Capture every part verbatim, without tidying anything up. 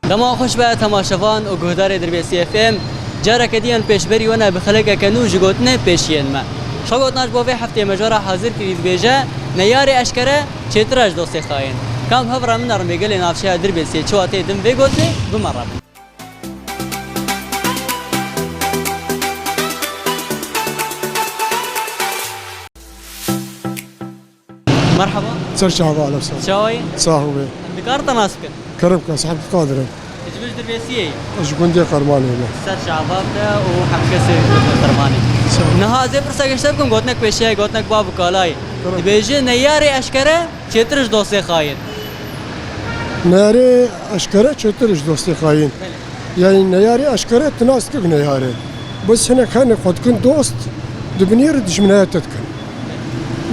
Dema xweş be temaşevan û guhdarê Dirbêsiyê F M. Careke din pêşberî we ne bi xelekeke nû ji gotinên pêşiyên me. Şo gotina ji bo vê hefteyê me ji we re hazir kirî dibêje, neyarê eşkere çêtir e ji dostê xayîn. Kam hevra min e, rind bê gelê navçeya Dirbêsiyê çi wateyê din vê gotinê, bi me re bin. Merhaba. Ser çava, alem ser. Çawa yî? Sax bê. Em dikarin te nas bikin? Kerem ke, Sahib Kadir im. Ji bin ji Dirbêsiyê yî? Ji gundê Qermanê me. Ser çava te û hemkesê Qermanê. Sağ ol. Niha ez ê pirsek ji te bikim, gotinek pêşiya yî, gotinek bav û kala yî. Kerem. Dibêje neyarê eşkere çêtir ji dostê xayîn. Neyarê eşkere çêtir ji dostê xayîn. Belê. Yani neyarê eşkere tu nas dikî neyarê. Bes hinek hene xwe dikin dost, di binê re dijminaya te dikin.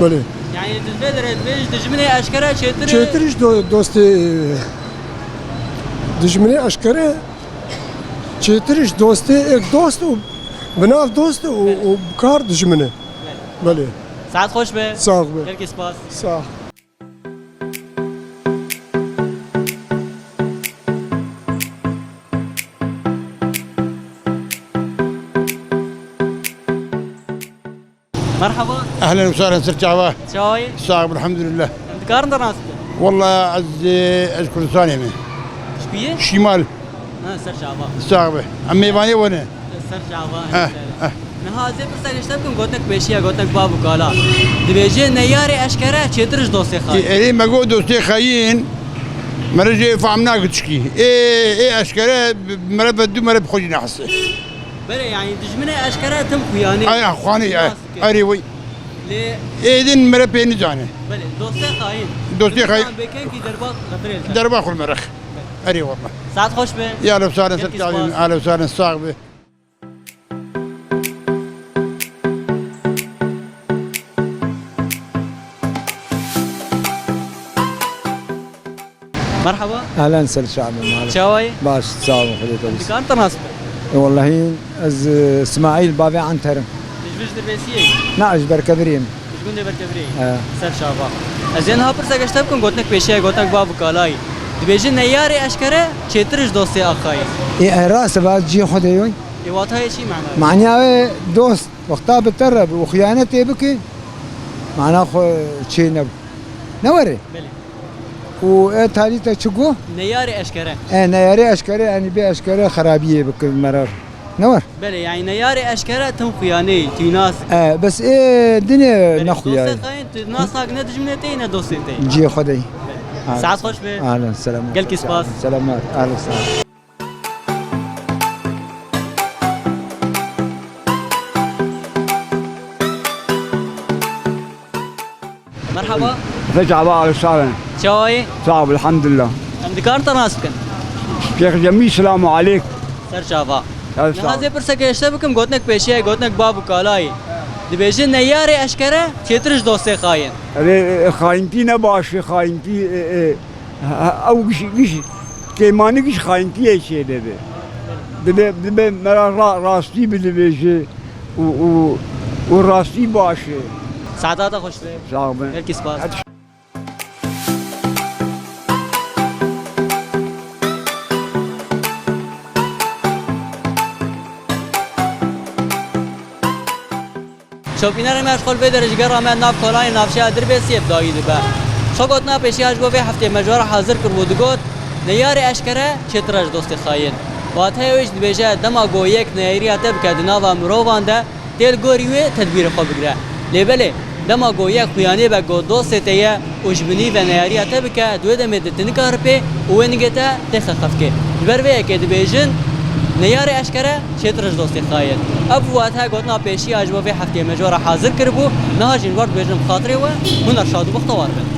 Belê. Yani tu vê derê dibêj dijminê eşkere çêtir e. Çêtir ji do-, dostê, dijminê eşkere çêtir ji dostê, ek dost û bi nav dost û, û bi kar dijmin e. Belê. Belê. Saet xweş be. Sax be. Gelkî spas. Sax. Merhaba. Ehlen û sehlen, ser çava. Çawa yî? Sax, elhamdülillah. Em dikarin te nas bikin? Walla ez, ez Kurdistanê me. Ji ku yî? Şîmal. Ha, ser çava. Sax be. Em mêvanê we ne. Ser çava. Heh, heh. Niha ez ê pirsek ji te bikim, gotinek pêşiya, gotinek bav û kala. Dibêje neyarê eşkere çêtir ji dostê xayîn. Ê, erê me got dostê xayîn, mere jê fam nake çikî. Ê, ê eşkere mere ve du mere bi xwe jî nehese. Belê, yani dijminê eşkere tim xuyanê. Ay, xwanê, ay. Erê wey. Lê ê din mere pê nizane. Belê, dostê xayîn. Dostê xayîn. Bêkengî derba xetirê. Derba xwe merek. Erê walla. Saet xweş be. Ya, alem sehlen, ser çavê min. Alem sehlen, sax be. Merhaba. Ehlen, ser çavê min. Çawa yî? Baş, sağ olun, Xwedê te bîst. Dikarin te nas bikin? E, wallahî ez, e, Smaîl bavê Anter im. Ji bin ji Dirbêsiyê yî? Na, ji Berkevirê im. Ji gundê Berkevirê yî? He. Ser çava. Ez ê niha pirsek ji te bikim, gotinek pêşiya yî, gotinek bav û kala yî. Dibêje neyarê eşkere çêtir ji dostê axayî. Ê, e, rast e, va cihê xwe de yoy. Ê, watayê çi mana? Manaya wê dost, wexta bi te re bi û xiyanetê bike, mana xwe çê nebû. Ne were? Belê. Û e talî te çi got? Neyarê eşkere. E, neyarê eşkere, yani bê eşkere xerabiyê bike merar. Ne war? Belê, yani neyarê eşkere tim xuyanê, tu nas. E, bes ê dinê nexuya. Belê, dostê xayîn, tu nas hak ne dijminê te, ne dostê te. Cihê xwe de. Belê. Saet xweş be. Ahlen, selamat. Gelkî spas. Selamat, ahlen, selamat. Merhaba. Ser çava, alem sehlen. Çawa yî? Sax ol, elhamdülillah. Em dikarin te nas bikin? Şêx Cemîl, selamu aleyk. Ser çava. Niha ez ê pirseke ji te bikim, gotinek pêşiya yî, gotinek bav û kala yî. Dibêje neyarê eşkere çêtir ji dostê xayîn. Erê, e, xayîntî ne baş e, xayîntî, e, e, Ha, ew giş, giş, kêmanî giş xayîntiyê çêdebe. Dibe, dibe mera ra-, rastî bidibêje û, û, û rastî baş e. Saeta te xweş be. Sağ bin. Gelkî spas. Şopînerê me ji xwe li vê derê ji gera me nav kolayê navçeya Dirbêsiyê bi dawî dibe. Şo gotina pêşiya ji bo vê heftê me ji we re hazir kiribû, digot, neyarê eşkere çêtir e ji dostê xayîn. Wateya wê jî dibêje, dema ku yek neyariya te bike di nava mirovan de, tê li gorî wê tedbîrê xwe bigire. Lê belê, dema ku yek xuyanê be ku dostê te ye, û ji binî ve neyariya te bike, di wê demê de tu nikare pê û wê nigê te têxe xefkê. Ji ber vê yekê dibêjin, neyarê eşkere çêtir e ji dostê xayîn. Ev wateya gotina pêşiya ji bo vê hefteyê me ji we re hazir kiribû, niha jî ji we re dibêjin bi xatirê we, hûn re şad û bextewar bin.